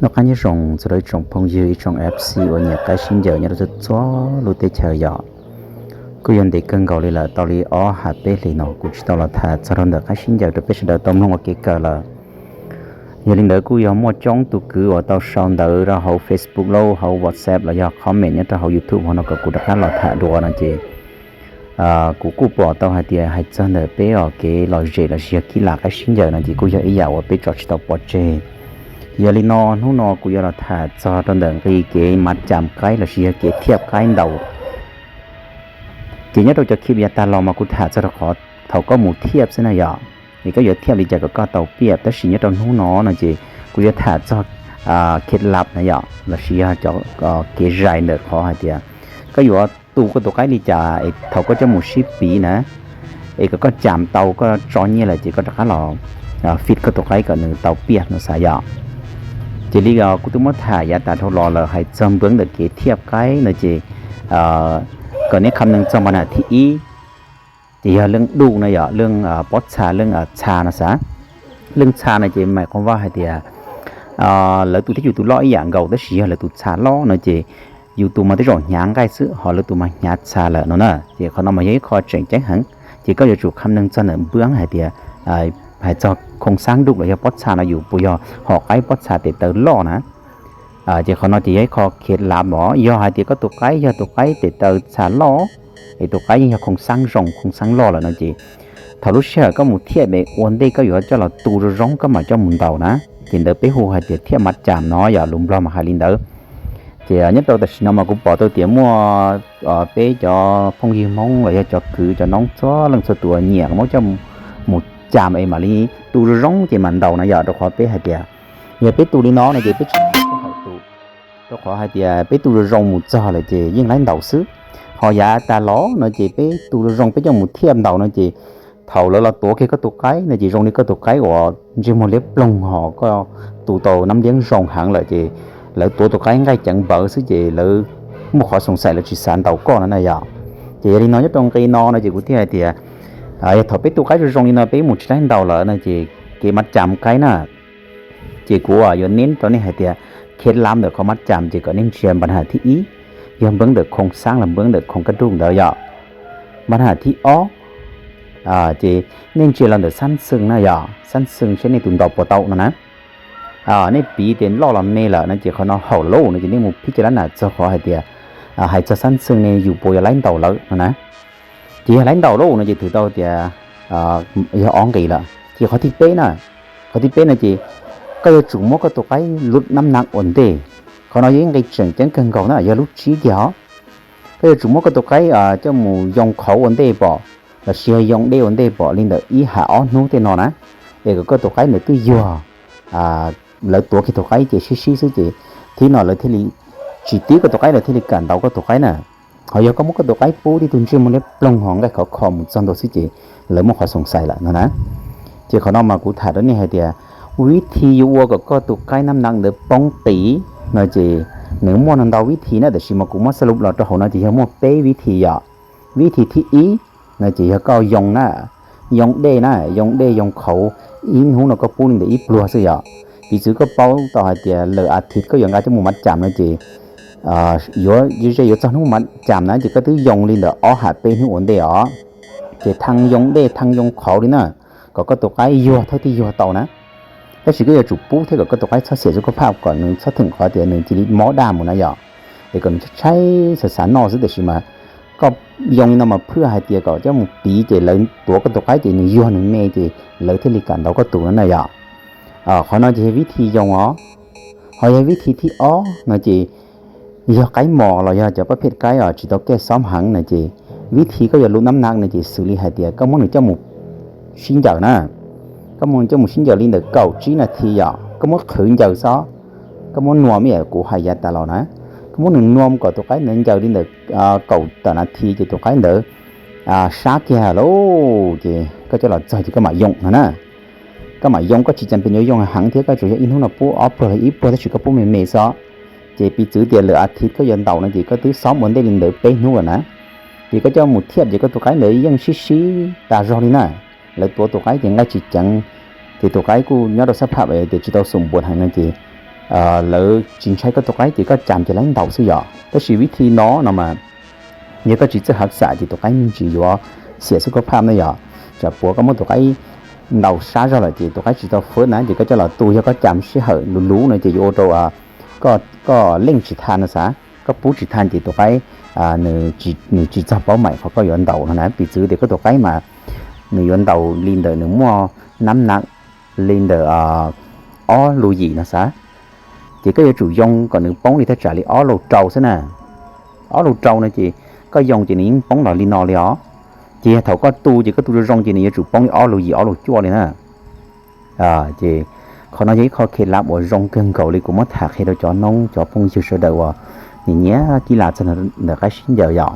Noj qab nyob zoo txog rau ib tsoom phooj ywg, ib tsoom F C uas nyiam qaib sib ncaws nyob rau txhua txhua lub teb chaws yom. Kuj yog ntev kawg nkaus li lawm, tau li ob hais peb hlis no kuv tsis tau los tham txog rau ntawm qaib sib ncaws rau peb sawv daws tau mloog ua kev kawm lawm. Yog li ntawd kuj yog muaj coob tus kwv uas tau sau ntawv rau hauv Facebook lauj, hauv WhatsApp los yog comment nyob rau hauv YouTube hauv no kom kuv rov qab los tham dua no ces kuv kuj pom tau hais tias hais txog ntawm peb os kev lom zem lossis yog kib lam qaib sib ncaws no ces kuj yog ib yam uas peb tso tsis tau pov tseg. Yog li no hnub no kuv yuav los tham txog rau ntawm nqi kev mav cam qaib lossis yog kev thiaj qaib ntaus. Ces nyob rau cov khib yav tag los mas kuv tham txog rau qhov thaum koj mus thiaj xwb na yom, es koj yuav thiaj li cas kom koj tau piaj. Tab sis nyob rau hnub no no ces kuv yuav tham txog khev lav na yom, lossis yog cov kev zais ntawm qhov hais tias koj yuav tu koj tus qaib li cas es thaum koj coj mus sib piv na, es kom koj cam tau koj tso nyiaj lawm ces koj rov qab los fit koj tus qaib kom nws tau piaj no xav yom. Ces li kuv twb muab tham yav tas dhau los lawm hais txog npwv ntawm kev thiaj qaib no ces kom neb kham neeg txog npa nam thib ib, ces yog leej duj na yom, leej pob txha, leej txha no xav. Leej txha no ces mais qhov vaj hais tias lawv tus thiab yus tus loj ib yam nkaus tab sis yog lawv tus txha loj no ces yus tus mas tej zaum hnyav nqaij xwb ho lawv tus mas hnyav txha lawm no na. Ces qhov no mas yog ib qho tseem ceeb heev, ces koj yuav tsum kham neeg txog ntawm npwv hais tias hais txog khoo xab duj los yog pob txha no yus puas yog hom qaib pob txha tes taw loj na. Ces qhov no ces yog ib qho khev lav mog, yog hais tias koj tus qaib yog tus qaib tes taw txha loj, es tus qaib yeej yog khoo xab zoo khoo xab loj lawm no ces thaum lub sij hawm koj mus thiaj es ua ntej koj yuav coj los tu zoo zoo koj mam coj mus ntaus na. Ces ntawd peb hu hais tias thiaj mav cam no yom, lus Nplog mas hais li ntawd. Ces nyob rau tam sim no mas kuv pom tau tias muaj peb cov phooj ywg Hmoob los yog cov kwv cov noob txhua leej txhua tus nyiam muab coj mus cam es mam li tu zoo zoo ces mam ntaus na yom, rau qhov peb hais tias yog peb tu li no no ces peb tsis hawm tu, rau qhov hais tias peb tu zoo zoo mus txog lawm ces yeej laib ntaus xwb. Ho yav tas los no ces peb tu zoo zoo peb coj mus thiaj ntaus no ces thaum lawv los tuav kiag koj tus qaib no ces zoo li koj tus qaib uas ntsej muag liab ploog ho koj tu tau nab liab zoo heev lawm ces lawv tuav tus qaib nqaij ceev npawv xwb ces lawv muaj qhov xoom xaim lawv tsis xav ntaus koj no na yom. Ces yog li no nyob rau nqi no no ces kuv thiaj hais tias yog thaum peb tu qaib zoo zoo li no peb mus tsis laib ntaus lawm no ces kev mav cam qaib na. Ces kuv yuav neb rau nej hais tias khev lav ntawm qhov mav cam ces kom nej ntsia npa nam thib ib, yog npwv ntawm khoo xab los npwv ntawm khoo kaj duj ntawd yom. Npa nam thib ob ces nej ntsia los ntawm xab xees na yom, xab xees saib nej tus ntaus puas tau no na. Nej piv tias loj los me lawm no ces qhov no haum lauj no ces nej mus phib caj lab nam txog qhov hais tias hais txog xab xees ne yus puas yog laib ntaus lawm no na. Ces yog laib ntaus lauj no ces thwm tau tias yog ob nqis lawm. Ces qhov thib peb na, qhov thib peb no ces koj yuav tsum muab koj tus qaib lub nab nam ua ntej. Qhov no yog ib nqi tseem ceeb kawg nkaus na, yog lub tsib kiag os. Koj yuav tsum muab koj tus qaib coj mus yoo qhauv ua ntej pom, lossis yog yoo dej ua ntej pom li ntawm ib hais ob hnub tej no na, es kom koj tus qaib ntawd twb yuag, lawv tuav kiag tus qaib ces sib sib xwb ces thib no lawv thiaj li tsis tib koj tus qaib lawv thiaj li kam ntaus koj tus qaib na. Ho yog koj muab koj tus qaib pub tib tug ntsej muag liab ploog ho nqaij khov kho mus txog ntua xwb ces lawv muaj qhov xoom xaim lawm no na. Ces qhov no mas kuv tham rau nej hais tias vib thi yuav ua kom koj tus qaib nab nam ntawd poob qis no ces nws muaj ntau vib thi na, tab sis mas kuv muab xab lub los rau hauv no ces yog muaj peb vib thi yom. Vib thi thib ib no ces yog koj yoo na, yoo dej na, yoo dej yoo qhauv, ib hnub no koj pub li ntawm ib pluag xwb yom. Piv txwv koj paub tau hais tias lwm as thiv koj yuav nqa coj mus mav cam no ces yuav ze yuav txog hnub mav cam na ces koj twb yoo li ntawm ob hais peb hnub ua ntej os. Ces thaj yoo dej thaj yoo qhauv li na, kom koj tus qaib yuag thawj tib yuag tau na. Tab sis koj yuav tsum pub thiab kom koj tus qaib txhob xiam xub koj phaj kom nws txhob theem qhov tias nws cia li mob daj mus na yom. Es kom nws tshaib tshaib xav xav noj xwb, tab sis mas koj yoo li no mas phwj hais tias kom coj mus piv ces lawv tuav koj tus qaib ces nws yuag nws me ces lawv thiaj li kam ntaus koj tus no na yom. Qhov no ces yog vib thi yoo os. Ho yog vib thi thib ob no ces yog qaib mos los yog cov paj phej qaib os tsis tau kaj xob heev no ces vib thi koj yuav lub nab nam no ces xws li hais tias koj muab nws coj mus sib ncaws na. Koj muab nws coj mus sib ncaws li ntawm kaum tsib nas this yom, koj muab qhwv ncaws xwb, koj muab nuam ib yam kuv hais yav tas los na, koj muab nws nuam kom tus qaib ntawd ncaws li ntawm kaum tawm nas this ces tus qaib ntawd sab kiag lauj ces koj coj los txog ces koj mam yoo no na. Koj mam yoo, koj tsis cas pes yuav yoo heev thiab, koj tsuas yog ib hnub no pub ob pluag los ib pluag tab sis koj pub me me xwb. Ces piv txwv tias lwm as thiv koj yuav ntaus no ces koj twb xob ua ntej li ntawd peb hnub lawm na. Ces koj coj mus thiaj ces koj tus qaib ntawd yeej sib sib tas zog li na. Lawv tuav tus qaib ces nqaij tsis ceev, ces tus qaib kuj nyob rau xab phaj tias tsis tau xum npuas heev no ces lawv tsis ntshai koj tus qaib ces koj cam ces lawv ntaus xwb yom. Tab sis vib thi no no mas yog koj tsis txawj hav xam ces tus qaib me ntsis yuav xiam xwb koj phaj na yom. Tsam puas koj muab tus qaib ntaus sab zog lawm ces tus qaib tsis tau fwb na ces koj coj los tu, yog koj cam sij hawm luv luv no ces yuav ua rau koj leej tsis tha no xav, koj pub tsis tha ces tus qaib nws tsis txog paub maim qhov koj yuav ntaus no na. Piv txwv tias koj tus qaib mas nws yuav ntaus li ntawm nws muaj nab na li ntawm ob lus yim no xav, ces koj yuav tsum yoo kom nws poob li thaj tsam li ob lus rau xwb na. Ob lus rau no ces koj yoo ces nws yeej poob los li no li os. Ces yog thaum koj tu ces koj tu zoo zoo ces nws yuav tsum poob li ob lus yim ob lus cuaj li na. Ces qhov no yog ib qho khev lav uas zoo kawg nkaus li kuv muab tham qhia rau cov noob cov phooj ywg sawv daws uas nyiam nyiam kib las txog ntawm qaib sib ncaws yom.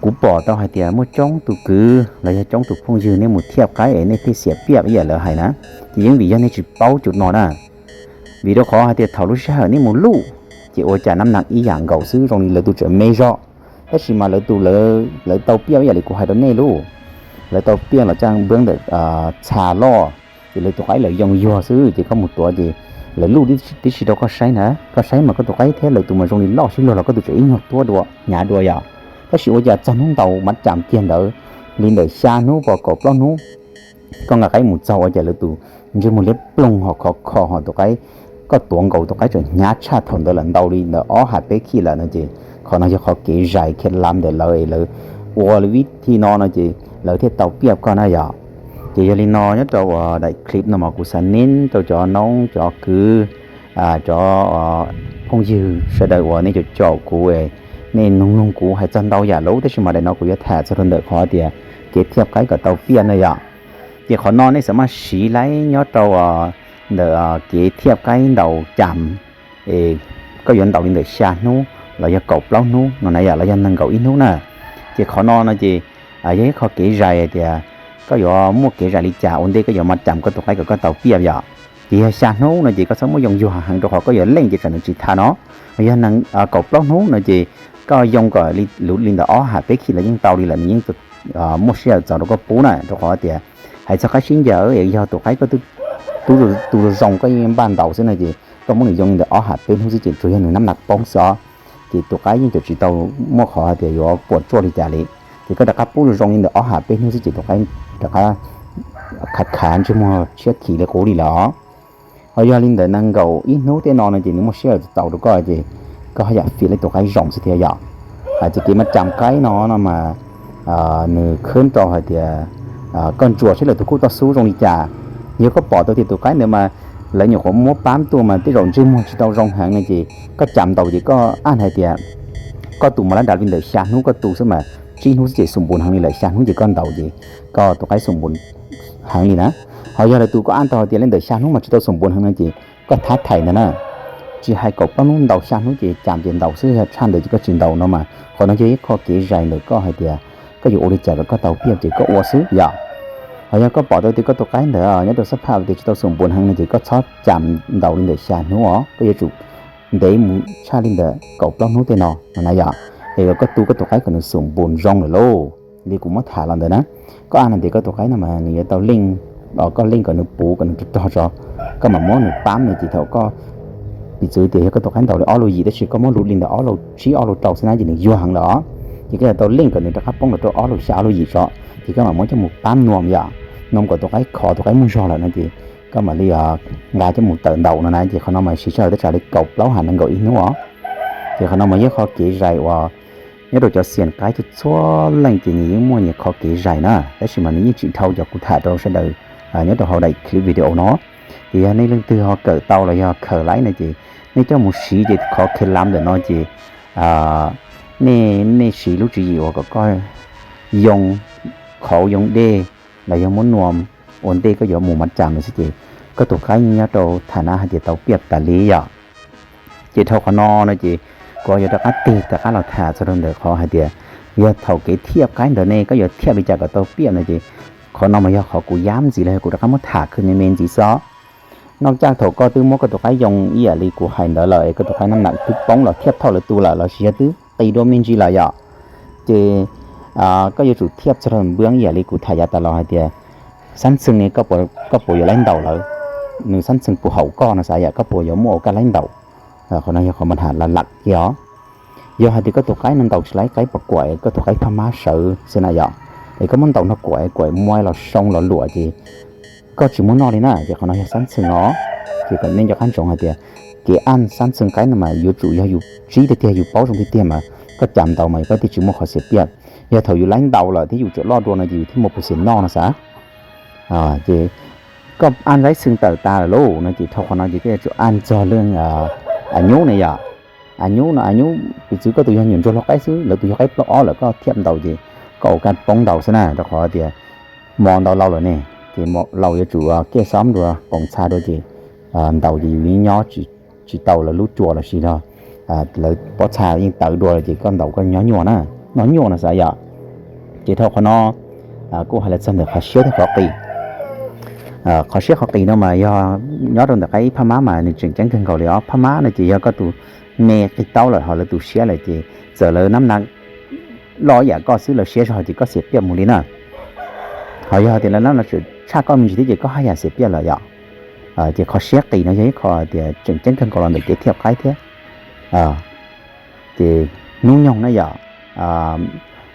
Kuv pom tau hais tias muaj coob tus kwv los yog coob tus phooj ywg nej mus thiaj qaib es nej pheej xiam piaj ib yam lawv hais na, ces yeej vim yog nej tsis paub cov no na. Vim rau qhov hais tias thaum lub sij hawm nej mus luj ces ua cas nab na ib yam nkaus xwb, zoo li lawv tus tseem me zog, tab sis mas lawv tus lawv tau piaj ib yam li kuv hais rau nej lauj. Lawv tau piaj los caj npab ntawm txha loj, ces lawv tus qaib lawv yoo yuag xwb ces koj mus tuav ces lawv luj tib si rau koj saib na. Koj saib mas koj tus qaib thiab lawv tus mas zoo li loj sib luag los koj tus tseem ib nyuag tuab dua hnyav dua yom. Tab sis ua cas txog hnub ntaus mav cam kiag ntawd li ntawm xya hnub pos kaum plaub hnub, koj nqa qaib mus txog ua cas lawv tus ntsej muag liab ploog ho khov kho ho tus qaib, koj tuav nkaus tus qaib tseem hnyav tshaj thaum ntawd lawm ntau li ntawm ob ham peb khij lawm no ces qhov no yog qhov kev zais khev lav ntawm lawv es lawv ua li vib thi no no ces lawv thiaj tau piaj koj na yom. Ces yog li no nyob rau daim clip no mas kuv xav neb rau cov noob cov kwv, cov phooj ywg sawv daws uas nej caum caum kuv, nej noog noog kuv hais txog ntau yam lauj, tab sis mas daim no kuv yuav tham txog rau ntawm qhov tias kev thiaj qaib kom tau piaj na yom. Ces qhov no nej xav maj siv laib nyob rau ntawm kev thiaj qaib ntaus cam es koj yuav ntaus li ntawm xya hnub los yog kaum plaub hnub no na yom, los yog nees nkaum ib hnub na. Ces qhov no no ces yog ib qho kev zais hais tias koj yuav muaj kev zais li cas ua ntej koj yuav maj cam koj tus qaib kom koj tau piaj yom. Ces yog xya hnub no ces koj txhob muab yoo yuag heev rau qhov koj yuav leej ces tsam nws tsis tha no. Yog kaum plaub hnub no ces koj yoo kom li ntawm ob ham peb khij los yeej tau li lawm, nws yeej muaj sij hawm txaus rau koj pub na, rau qhov tias hais txog qaib sib ncaws es yog tus qaib koj tu zoo koj yeej npaj ntaus xwb no ces koj muab nws yoo li ntawm ob ham peb hnub xwb ces tsuas yog nws nab na poob xwb os. Ces tus qaib yeej tsis tau muaj qhov hais tias yuav puas tsuaj li cas li. Ces koj rov qab pub zoo li ntawm ob ham peb hnub xwb ces tus qaib rov qab khav khav ntsej muag tshiab khiv li qub li lawm. Ho yog li ntawm nees nkaum ib hnub tej no no ces nws muaj sij hawm txaus rau koj ces koj haj yam fiam li tus qaib zoo xwb thiab yom. Ces kev maj cam qaib no no mas nws khwb rau hais tias koj ntsuas saib lawv tus khuj toj xub zoo li cas. Yog koj pom tau tias tus qaib ntawd mas lawv nyuam qhuav muab pab tuaj mas tej zaum ntsej muag tsis tau zoo heev no ces koj cam ntaus ces koj ab hais tias koj tus mas lab nram li ntawm xya hnub koj tu xwb mas tsib hnub xwb ces xum npus heev li lawm, xya hnub ces koj ntaus ces koj tus qaib xum npus heev li na. Ho yog lawv tus koj ab tau hais tias li ntawm xya hnub mas tsis tau xum npus heev no ces koj thab thaiv ntag na. Tsis hais kaum plaub hnub, ntaus xya hnub ces cam ces ntaus xwb, yog tshaj ntawd ces koj tsis ntaus no mas qhov no yog ib qho kev zais ntawm koj hais tias koj yuav ua li cas kom koj tau piaj ces koj ua xwb yom. Ho yog koj pom tau tias koj tus qaib ntawd nyob rau xab phaj tias tsis tau xum npus heev no ces koj txhob cam ntaus li ntawm xya hnub os, koj yuav tsum ntev mus tshaj li ntawm kaum plaub hnub tej no no na yom. Es koj tu koj tus qaib kom nws xum npus zoo lawm lauj, li kuv muab tham los ntawd na. Koj ab no tias koj tus qaib no mas nws yuav tau leej, koj leej kom nws puv kom nws rog rog tso, koj mam muab nws pab nws ces thaum koj, piv txwv tias yog koj tus qaib ntaus li ob lub yim tab sis koj muab lub li ntawm ob lub tsib ob lub rau xwb na ces nws yuag heev lawm os. Ces koj yuav tau leej kom nws rov qab poob los rau ob lub xya ob lub yim tso, ces koj mam muab coj mus pab nuam yom, nuam kom tus qaib khov tus qaib muaj zog lawm no ces koj mam li nqa coj mus tawm ntaus no na. Ces qhov no mas siv sij hawm tab tsam li kaum plaub ham nees nkaum ib hnub os. Ces qhov no mas yog qhov kev zais uas nyob rau cov xiam qaib txhua txhua leej ces nws yeej muaj nyias qhov kev zais na, tab sis mas nws yeej tsis dhau cov kuv tham rau sawv daws nyob rau hauv daim clip video no. Ces yog nej leej twg ho kawm tau los yog khaws laib no ces nej coj mus siv ces qhov khev lav ntawm no ces nej, nej siv lub tswv yim uas kom koj yoo qhauv yoo dej los yog muab nuam ua ntej koj yuav mus maj cam no xwb ces koj tus qaib yeej nyob rau tham na hais tias tau piaj tas li yom. Ces dhau qhov no no ces kuv yuav rov qab tig rov qab los tham txog rau ntawm qhov hais tias yog thaum kev thiaj qaib ntawd ne koj yuav thiaj li cas kom tau piaj no ces qhov no mas yog qhov kuv yam ntxiv los yog kuv rov qab muab tham khwv me me ntxiv xwb. Noj caj thaum koj twb muab koj tus qaib yoo ib yam li kuv hais ntawd lawm es koj tus qaib nab nam twb poob los thiaj thauj lawv tu lawm los sis yog twb qis dua me ntsis lawm yom, ces koj yuav tsum thiaj txog rau npwb ib yam li kuv tham yav tas los hais tias xab ntxwg ne koj puas yuav laib ntaus lawv. nws xab ntxwg puas haum koj no xav yom, koj puas yuav muaj ua kaj laib ntaus. Qhov no yog qhov mas ham la lam kiag os. Yog hais tias koj tus qaib no ntaus tsis laib qaib pas kuam, koj tus qaib phaj mab sawv xwb na yom, es koj muab ntaus nrog kuam, kuam muab los soo los luam ces koj tsis muaj noj li na, ces qhov no yog xab ntxwg os. Ces kom nej nco qab ntsoov hais tias kev aj xab ntxwg qaib no mas yuav tsum yog yus tsib tiag tiag, yus paub zoo tiag tiag mas koj cam ntaus mas koj thiaj tsis muaj qhov xiam piaj. Yog thaum yus laib ntaus lawm thiab yus tseem loj dua no ces yus thiaj muaj pes xiam noj no xav. Ces koj aj xab ntxwg tawm tas lawm lauj no ces dhau qhov no ces koj yuav tsum aj txog lub a nyub na yom. A nyub no, a nyub piv txwv koj tus yog nyuam ntsuag hlua qaib xwb, lawv tus yog qaib plaub ob lawm koj thiaj ntaus ces koj ua kaj poob ntaus xwb na, rau qhov tias mos ntaus laus lawm ne, ces laus yuav tsum kiaj xob dua, qoos txha dua ces ntaus ces yus yeej nyob tsis tau lawv lub cua los sis lawv pob txha yeej tawv dua lawm ces koj ntaus koj nyob nyuaj na, noj nyuaj no xav yom. Ces dhau qhov no kuj hais los txog ntawm qhov siab thiab qhov qis. Qhov siab qhov qis no mas yog nyob rau ntawm qaib phaj mab mas nws tseem ceeb kawg nkaus li os. Phaj mab no ces yog koj tus me qis taub lawm ho lawv tus siab lawm ces txawm lawv nab na loj ib yam koj xwb lawv siab zog ces koj xiam piaj mus li na. Ho yog tias lawv nab na tshaj koj me ntsis thiab ces koj haj yam xiam piaj lawm yom. Ces qhov siab qis no yog ib qho tias tseem ceeb kawg nkaus los ntawm kev thiaj qaib thiab. Ces hnub nyoog na yom,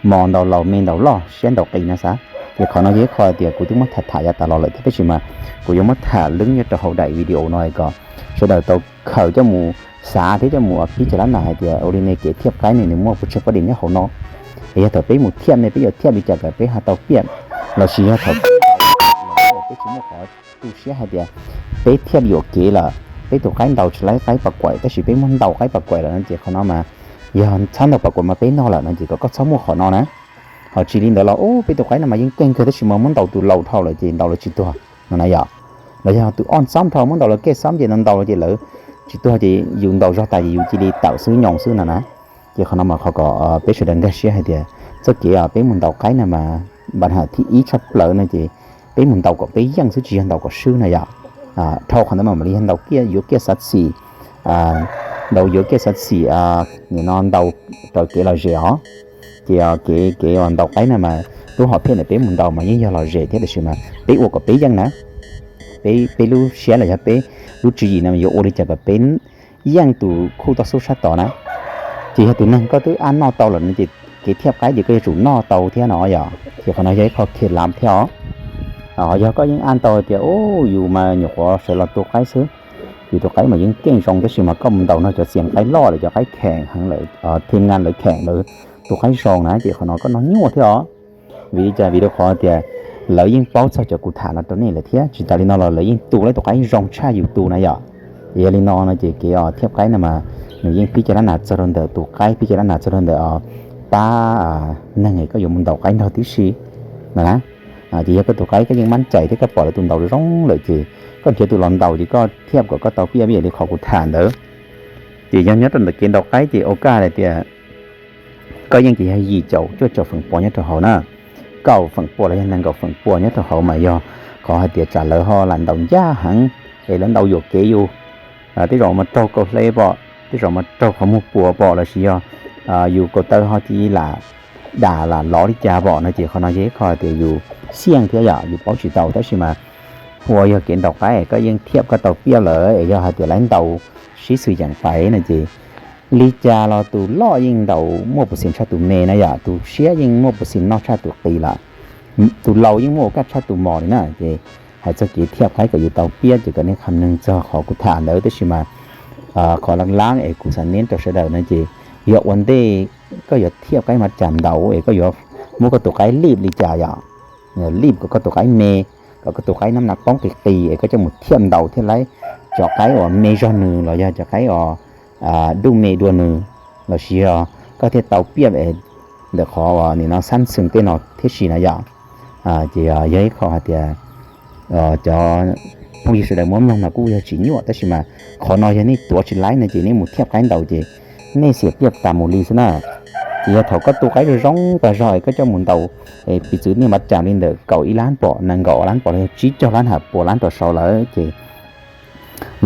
mos ntaus laus me ntaus loj siab ntaus qis no xav. Ces qhov no yog ib qho tias kuv twb muab tham tham yav tas los lawm thiab tab sis mas kuv yuav muab tham lwb nyob rau hauv daim video no kom sawv daws tau khaws coj mus xav thiab coj mus ua pib cag lab nas hais tias ua li nej kev thiaj qaib ne nws muaj pes tsawg pab dim nyob hauv no. Es yog thaum peb mus thiaj ne peb yuav thiaj li cas kom peb ho tau piaj, los sis yog thaum peb tsis muaj qhov tu siab hais tias peb thiaj yuam kev lawm, peb tus qaib ntaus tsis laib qaib pas kuam tab sis peb muab ntaus qaib pas kuam lawm no ces qhov no mas yog txhob ntaus pas kuam mas peb noj lawm no ces kom koj txhob muaj qhov no na. Ho tsis li ntawd los ub peb tus qaib no mas yeej keej kawg tab sis mas muab ntaus tus laus dhau lawm ces ntaus lawv tsis tuag no na yom. Los yog tus ob xob dhau muab ntaus lawv kiaj xob ces ntaus ntaus lawv ces lawv tsis tuag ces yus ntaus zog tas ces yus cia li tawm xwb nyoos xwb no na. Ces qhov no mas qhov kom peb sawv daws nkag siab hais tias txoj kev peb mus ntaus qaib no mas npa ham thib ib tshaj plaws no ces peb mus ntaus kom peb yeej xwb tsis yog ntaus kom swb na yom. Dhau qhov ntawd mas mam li yog ntaus kiaj yuav kiaj xav xim, ntaus yuav kiaj xav xim, nim no ntaus raws kev lom zem os. Ces kev kev uas ntaus qaib no mas tub hom phiaj ntawm peb mus ntaus mas yeej yog lom zem thiab tab sis mas peb ua kom peb yeej na. Peb peb lub siab los yog peb lub tswv yim no mas yuav ua li cas kom peb yeej tus khuj toj xub sab tod na. Ces yog tus neeg koj twb aj noj tau lawm no ces kev thiaj qaib ces koj yuav tsum noj tau thiab no yom. Ces qhov no yog ib qho khiav lav thiab os. Yog koj yeej aj tau tias ub yus mas nyuam qhuav sawv los tu qaib xwb, yus tus qaib mas yeej keej zoo tab sis mas koj mus ntaus no cov txias qaib loj lawm cov qaib kheem heev lawm, thim ngan lawv kheem lawv tu qaib zoo na ces qhov no koj noj nyuaj thiab os. Vim li cas? Vim rau qhov tias lawv yeej paub txog cov kuv tham no rau nej lawm thiab tsis tas li no los lawv yeej tu lawv tus qaib zoo tshaj yus tu na yom. Ces yog li no no ces kev thiaj qaib no mas nws yeej pib cag lab nas txog rau ntawm tus qaib, pib cag lab nas txog rau ntawm pab neeg es koj yuav mus ntaus qaib nrog tib si no na. Ces yog koj tus qaib koj yeej mab cais thiab koj pom lawv tus ntaus zoo lawm ces koj nrhiav tus los ntaus ces koj thiaj kom koj tau piaj ib yam li qhov kuv tham ntawd. Ces yog nyob rau ntawm kev ntaus qaib ces ua kaj hais tias koj yeej ces yog yim caum cuaj caum feem pua nyob rau hauv na, kaum feem pua los yog nees nkaum feem pua nyob rau hauv mas yog qhov hais tias tsam lawv ho lam ntaus ncaj heev es lawv ntaus yuam kev yus, tej zaum mas raug kaus hle pom, tej zaum mas raug qhov muag puas pom los sis yog yus kaus taw ho cia li lam dam lam lov li cas pom no ces qhov no yog ib qho tias yus xiaj thiab yom, yus paub tsis tau tab sis mas ua yog kev ntaus qaib koj yeej thiaj koj tau piaj lawm es yog hais tias lawv ntaus sib xws yeem pais no ces li cas los tus loj yeej ntaus muaj pes xiam tshaj tus me na yom, tus siab yeej muaj pes xiam noj tshaj tus qis lawm, tus laus yeej muaj ua kaj tshaj tus mos li na. Ces hais txog kev thiaj qaib kom yus tau piaj ces kom nej xam neeg txog qhov kuv tham ntawd tab sis mas qhov lab lab es kuv xav neb rau sawv daws no ces yog ua ntej koj yuav thiaj qaib mas cas ntaus es koj yuav muab koj tus qaib lij li cas yom, lij kom koj tus qaib me, kom koj tus qaib nab na poob qis qis es koj coj mus thiaj ntaus thiaj laib cov qaib uas me zog nws los yog cov qaib uas dub me dua nws los sis yog koj thiaj tau piaj ntawm qhov uas nim no xab xwm tej no thiab si na yom. Ces yog ib qho hais tias cov phooj ywg sawv daws muab mloog mas kuj yog tsis nyuaj tab sis mas qhov no yog nej tuav tsis laib no ces nej mus thiaj qaib ntaus ces nej xiam piaj tas mus li xwb na. Ces yog thaum koj tu qaib zoo zoo pag zog es koj coj mus ntaus, piv txwv nej npav cas li ntawm kaum ib lab pom, nees nkaum lab pom los yog tsib caug lab ham puas lab rau saud lawm ces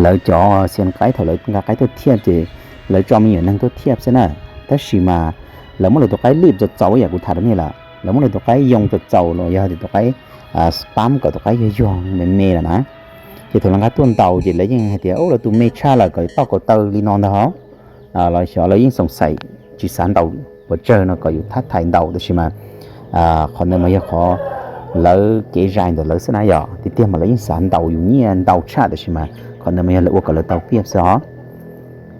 lawv cov xia qaib thaum lawv nqa qaib tuaj thiaj ces lawv tso me nyuam neeg tuaj thiaj xwb na. Tab sis mas lawv muab lawv tus qaib lij txaus txaus ib yam kuv tham rau nej lawm, lawv muab lawv tus qaib yoo txaus txaus los yog tias tus qaib spam kom tus qaib yuag yuag me me lawm na. Ces thaum lawv nqa tuaj ntaus ces lawv yeej hais tias, Ub, lawv tus me tshaj lawm, kom toj kaus taw li no ntag hov. Los xyov lawv yeej xoom xaim tsis xav ntaus puas tsawg no kom yus thab thais ntaus, tab sis mas qhov ntawd mas yog qhov lawv kev zais ntawm lawv xwb na yom. Tiag tiag mas lawv yeej xav ntaus yus nyiaj ntau tshaj, tab sis mas qhov ntawd mas yog lawv ua kom lawv tau piaj xwb os.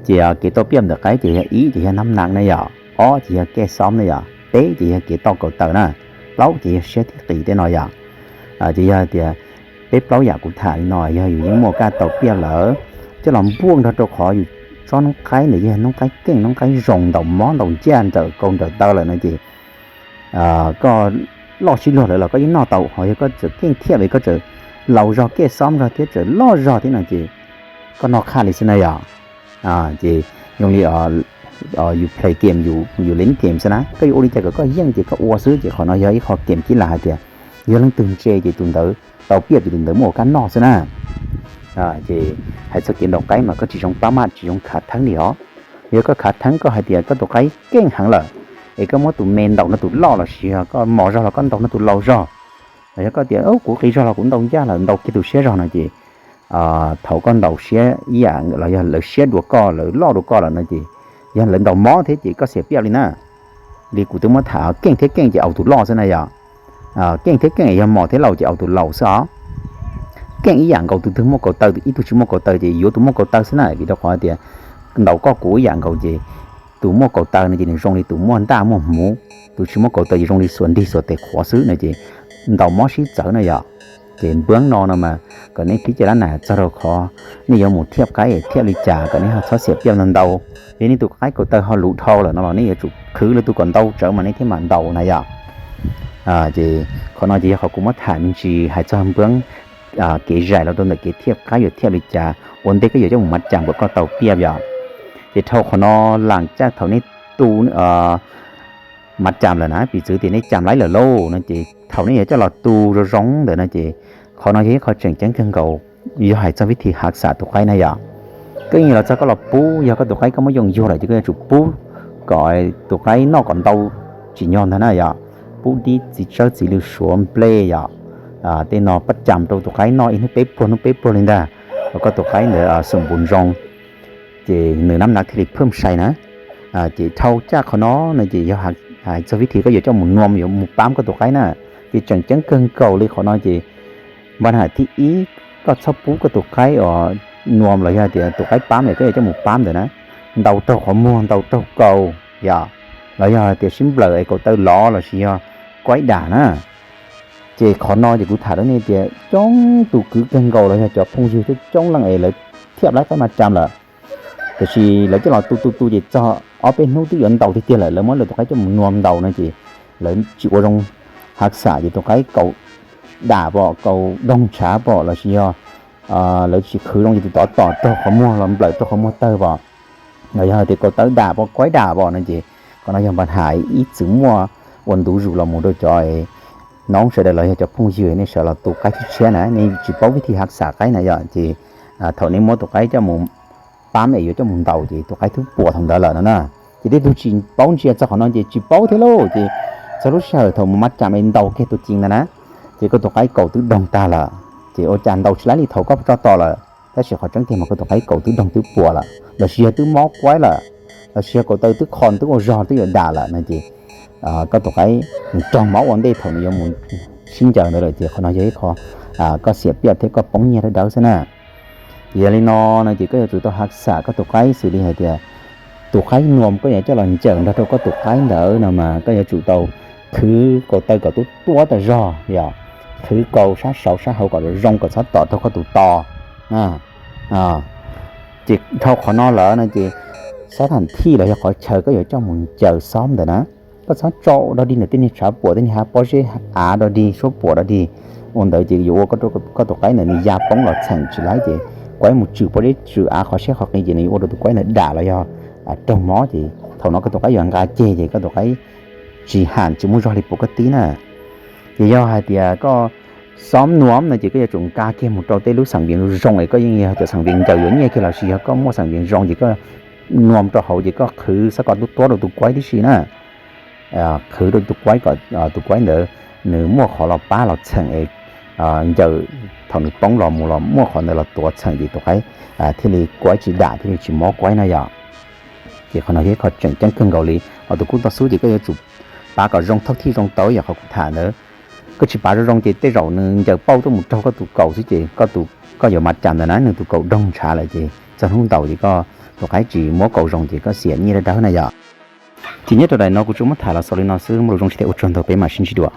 Ces kev tau piaj ntawm qaib ces yog ib ces yog nab nam na yom, ob ces yog kej xob na yom, peb ces yog kev toj kaus taw na, plaub ces yog siab thib qis tej no yom. Ces yog tias peb plaub yam kuv tham li no yog yus yeej muaj kaj tau piaj lawm, coj los npuaj nrog rau qhov yus tsob noob qaib ntawd yog noob qaib keej noob qaib zoo ntaus mob ntaus ncaj nrawm kaus nrawm taw lawm no ces koj loj sib luag lawm los koj yeej noj tau, ho yog koj tseem keej thiab es koj tseem laus zog kej xob zog thiab tseem loj zog thiab no ces koj noj qhaj li xwb na yom. Ces zoo li yus play game, yus leb game xwb na, koj yuav ua li cas kom koj yeej ces koj ua xwb, ces qhov no yog ib qho game kib lam hais tias yog leej twg ntse ces tus ntawd tau piaj ces tus ntawd muaj ua kaj noj xwb na. Ces hais txog kev ntaus qaib mas koj tsis zoo pab maj tsis zoo khav theeb li os. Yog koj khav theeb koj hais tias koj tus qaib keej heev lawm, es koj muab tus me ntaus nrog tus loj lossis yog koj mos zog los koj ntaus nrog tus laus zog, los yog koj tias kuv qis zog los kuv ntaus ncaj lawm ntaus kiag tus siab zog no ces thaum koj ntaus siab ib yam los yog lawv siab dua koj lawv loj dua koj lawm no ces yog lawv ntaus mob thiab ces koj xiam piaj li na. Li kuv twb muab tham keej thiab keej ces aus tus loj xwb na yom. Keej thiab keej yog mos thiab laus ces aus tus laus xwb os. Keej ib yam nkaus tus twg muaj kaus taw ib tug tsis muaj kaus taw ces yuav tus muaj kaus taw xwb na, vim rau qhov tias ntaus koj kuv ib yam nkaus ces tus muaj kaus taw no ces nws zoo li tus muaj ntaj muaj hmuv, tus tsis muaj kaus taw ces zoo li xuas nrig xuas tes qhuav xwb no ces ntaus mob sib txawv na yom. Ces npawb no no mas kom nej thib ca lab nas txog rau qhov nej yuav mus thiaj qaib thiaj li cas kom nej ho txhob xiam piaj ntau ntau. Yog nej tus qaib kaus taw ho luv dhau lawm no los nej yuav tsum qhwv lwm tus kom ntau tsawv mas nej thiaj mam ntaus na yom. Ces qhov no ces yog qhov kuv muab tham me ntsis hais txog npawb kev zais los rau ntawm kev thiaj qaib yuav thiaj li cas ua ntej koj yuav coj mus mav cam kom koj tau piaj yom. Ces dhau qhov no lam caj thaum nej tu mav cam lawm na, piv txwv tias nej cam laib lawm lauj no ces thaum nej yuav coj los tu zoo zoo ntawd no ces qhov no yog ib qho tseem ceeb kawg nkaus, yog hais txog vib thi hav xam tus qaib na yom. Koj yeej los txog koj los pub, yog koj tus qaib koj muab yoo yuag lawm ces koj yuav tsum pub kom tus qaib noj kom ntau tsim nyog ntag na yom. Pub dib txiv tsawb txiv lws suav nplej yom, tej no pab cam rau tus qaib noj ib hnub peb pluag hnub peb pluag li ntag, kom koj tus qaib ntawd xoom npus ntsoov, ces nws nab nav thiaj li phwj sai na. Ces dhau caj qhov no no ces yog hais txog vib thi koj yuav coj mus nuam yuav mus pab koj tus qaib na, ces tseem ceeb kawg nkaus li qhov no ces npaj ham thib ib, koj txhob pub koj tus qaib uas nuam los yog tias tus qaib pab es koj yuav coj mus pab ntawd na, ntaus raug qhov muag ntaus raug kaus yom, los yog tias sib nplawm es kaus taw lov lossis yog kuaib dam na. Ces qhov no ces kuv tham rau nej tias coob tus kwv kawg nkaus los yog cov phooj ywg coob coob leej es lawv thiaj laib qaib mav cam lawm, tiam sis lawv coj los tu tu tu ces txog ob peb hnub twb yuav ntaus tiag tiag lawm, lawv muab lawv tus qaib coj mus nuam ntaus no ces lawv tsis ua zoo hav xam ces tus qaib kaus dam pom, kaus doog ntshav pom lossis yog lawv tsis qhwv zoo ces tus tod tom raug qhov muag los nplawm raug qhov muag tawg pom, los yog tias kaus taw dam pom kuaib dam pom no ces qhov no yog npaj ham ib txwm muaj ua ntu zus los mus rau cov noob sawv daws los yog cov phooj ywg nej sawv los tu qaib tshiab tshiab na, nej tsis paub vib thi hav xam qaib na yom, ces thaum nej muab tus qaib coj mus pab es yuav coj mus ntaus ces tus qaib twb puas thaum ntawd lawm no na. Ces tej tug tsis paub ntsia txog qhov no ces tsis paub thiab lauj, ces txog lub sij hawm thaum mus mab cam es ntaus kiag tus ci ntawd na, ces koj tus qaib kaus twb doog tag lawm, ces ua cas ntaus tsis laib li thaum koj tso tos lawm, tab sis qhov tseeb tiag mas koj tus qaib kaus twb doog twb puas lawm lossis yog twb mob kuaib lawm, lossis yog kaus taw twb qho twb ua zog twb yuav dam lawm no ces koj tus qaib nws raug mob ua ntej thaum nws yuav mus sib ncaws ntawd lawm ces qhov no yog ib qho koj xiam piaj thiab koj poob nyiaj dawb dawb xwb na. Ces yog li no no ces koj yuav tsum tau hav xam koj tus qaib xws li hais tias tus qaib nuam koj yuav coj los ncaws nrog rau koj tus qaib ntawd no mas koj yuav tsum tau khwv kaus taw kom tub tuab tas zog yom, khwv kaus sab saud sab hauv kom zoo zoo kom txhob tom raug koj tus tos. Ces dhau qhov no lawm no ces xob tham thij los yog qhov chaw koj yuav coj mus ncaws xob ntawd na, koj txhob tso dog dig ntawm tej niag tshav puam tej niag hav pob zeb av dog dig suab puam dog dig. Ua ntawd ces yuav ua koj tus qaib ntawd nws ya poob los txheem tsis laib ces kuaib mus tswm pob zeb tswm av qhov siab qhov qis ces nws yuav ua rau tus qaib ntawd dam los yog raug mob ces thaum no koj tus qaib yuav nqa ceg ces koj tus qaib tsis ham tsis muaj zog li puas koj tib na. Ces yog hais tias koj xob nuam no ces koj yuav tsum nqa kiag mus rau tej lub xam vias zoo es koj yeej yog cov xam vias ncaws yuav nyiaj kiag lossis yog koj muaj xam vias zoo ces koj nuam rau hauv ces koj qhwv xab kom tub tuab rau tus kuaib tib si na. Qhwv rau tus kuaib kom tus kuaib ntawd nws muaj qhov los pab los txheem es ncaws thaum nws poob los mus los muaj qhov ntawd los tuav txheem ces tus qaib thiaj li kuaib tsis dam thiaj li tsis mob kuaib no yom. Ces qhov no yog ib qho tseem ceeb kawg nkaus li. Ho tus kub toj xub ces koj yuav tsum pav kom zoo thawj thij zoo tau yam qhov kuv tham ntawd. Koj tsis pav zoo zoo ces tej zaum nws ncaws pauj tuaj mus raug koj tus kaus xwb ces koj yuav mas cas ntawd na, nws tus kaus doog ntshav lawm ces txog hnub ntaus ces koj tus qaib tsis muab kaus zoo ces koj xiam nyiaj dawb dawb na yom. Ces nyob rau daim no kuv tsuas muab tham los xaus li no xwb, muaj lus zoo thiab ua tsaug ntau, peb mam sib ntsib dua.